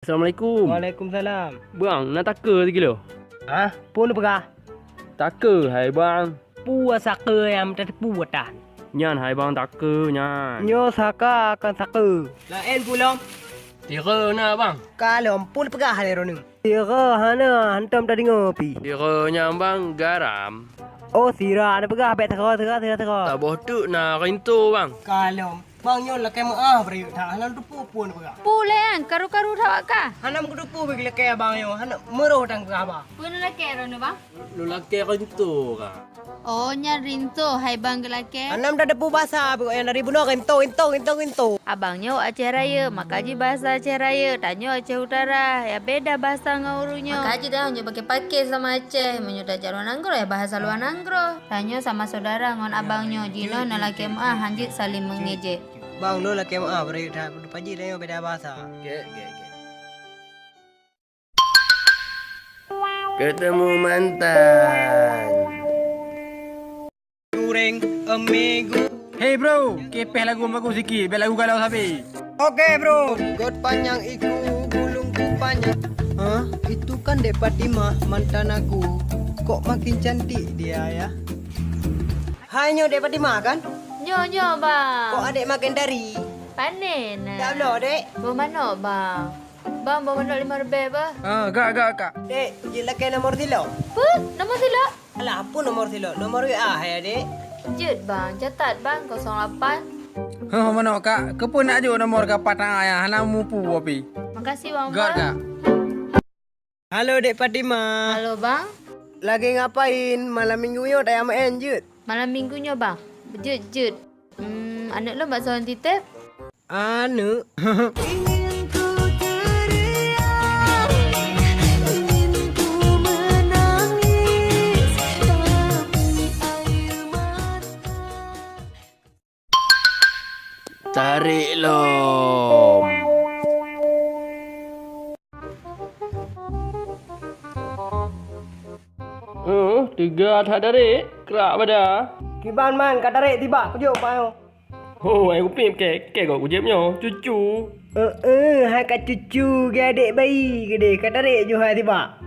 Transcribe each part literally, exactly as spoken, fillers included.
Assalamualaikum. Waalaikumsalam. Bang, na takeu sikilo? Hah? Peue neupeugah? Takeu, hai bang. Peue takeu nyang tateupeue tan? Nyan hai bang takeu nyan. Nyoe saka kon takeu. Laén peue lom? Sira na bang. Ka lom, peue neupeugah lé droeneuh? Sira hana, hantom tadeungoe pih. Sira nyan bang garam. Oh, sira neupeugah, bèk sira, sira, sira, sira. Saboh teuk na rinto bang. Ka lom. Bang nyoe lakèe meu'ah beureuguek that, hana teupeue peue neupeugah. Peue lé nyan, karu-karu that awak kah? Hana meuteupeue bèk lakèe abang nyoe, hana meurôh tan peugah haba. Peue neulakèe droeneuh bang? Neulakèe rinto kah? Oh, nyan rinto, hai bang geulakèe. Hana meuteupeue basa, pokoknya dari bunoe rinto, rinto, rinto, rinto. Abang nyoe Aceh Rayeuk, maka jih bahasa Aceh Rayeuk, tanyoe Aceh Utara, ya beda bahasa ngon ureueng nyoe. Maka jih tanyoe paké-paké sama Aceh, meunyoe tajak luwa nanggroe, ya bahasa luwa nanggroe. Tanyoe sama saudara ngon abang nyoe, jinoe na lakèe meu'ah, hanjeuet saling mengejek. Bang, lôn lakèe meu'ah, beureuguek that, pajih tanyoe beda bahasa. Gèt, gèt, gèt. Ketemu mantan. Goreng amigo. Hey bro, kipèh lagu bagus sikit, bèk lagu galau sabe. Oke bro. Got panyang iku, bulungku panyang. Hah? Itu kan Dek Fatimah, mantan aku. Kok makin cantik dia ya? Hai, nyoe Dek Fatimah kan? Nyoe, nyoe bang. Kok adek makin tari? Panen. Dak bloe dek? Boh manok bang. Bang, bang manok limong ribèe bah. Ah, gak, gak, gak. Dek, jeuet lakèe nomor silop. Peue? Nomor silop? Alah, peue nomor silop? Nomor W A hai, dek. Jeuet bang, catat bang, kosong lapan. Huh, manok kak, keupeue nak jok nomor kak patang ayah, hana mupu api. Makasih bang. Gak, bang. Gak. Halo dek Fatimah. Halo bang. Lagi ngapain? Malam minggu nyoe tajak meu'en jeuet? Malam minggu nyoe bang. Jeuet, jeuet. Hmm, aneuk lôn bak soe titep? Aneuk. Ingin ku teriak, ingin ku menangis, tapi air mata. Tarék lom. Huh, teuga that tarék, krak bada. Kiban man ka tarék tibak kujok payoh. Ho, hai kupéb kèe, kèe gob kujép nyoe, cucu. Eh, eh, hai ka cucu geuh adék bayi keudéh, ka tarék ju hai tibak.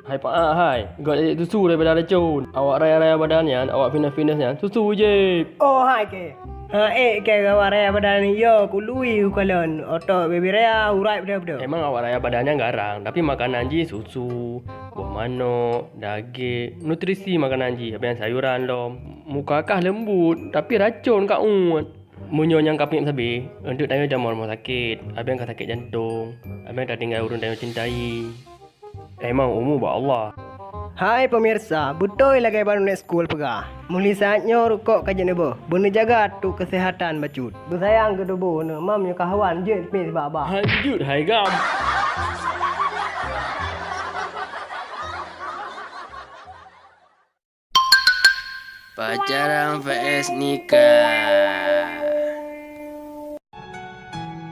Hai Pak, hai, göt jép susu daripada racun. Awak raya-raya badan nyan, awak fitness-fitness nyan, susu jép. Oh, hai kèe. Ha, ék kèe awak raya badan nyan, yo, ku lui u kalon. Otot bebe raya, urat beudôh-beudôh. Emang awak raya badan nyan garang, tapi makanan jih susu, boh manok, daging, nutrisi makanan jih, habéh sayuran lom. Muka kah leumbut, tapi racun ka uet. Meunyoe nyang ka peunyakét sabé, eunteuk tanyoe jamong rumoh sakét, habéh ka sakét jantong, habéh tatinggai ureueng tanyoe cintai. Emang umu bak Allah. Hai pemirsa, beutôi lagèe baroe nèk seukul peugah, mulai saat nyoe rukok ka jeuet neubôh, beuneujaga untuk kesehatan bacut. Beusayang keu tuboh neuh, mam nyoe ka hawan jeuet pih sibak-bak. Hai jeuet hai gam. Pacaran V S nikah.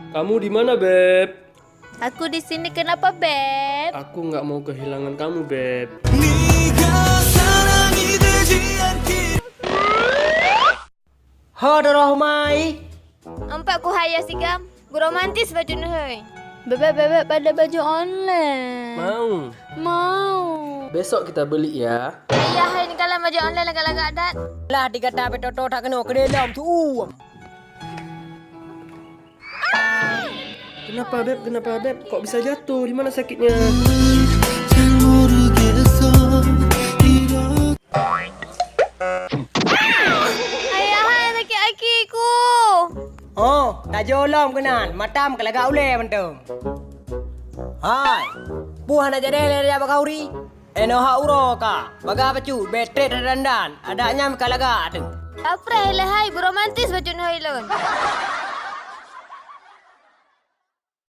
Kamu di mana, Beb? Aku di sini, kenapa, Beb? Aku nggak mau kehilangan kamu, Beb. Ho doroh mai. Empat ku hai ya sigam. Gu romantis baju neuhoi. Bebek-bebek pada baju online. Mau. Mau. Besok kita beli ya. Ayah hai ni kalau baju online lagak-lagak dat. Lah digata betoto tak kena ke dalam tu. Kenapa, Beb? Kenapa, Beb? Kok bisa jatuh? Di mana sakitnya? Ayah hai, sakit aki ku. Oh, tajolom keunan, matam keulagak ulèe mantong. Hai, puh hana jadi lé jak bak kahuri. Enoh hak uroe ka, bagah bacut, betrek dandan, adak nyan ka lagak teuh. Tapreh lé hai, beromantis bacut neuhoi lôn.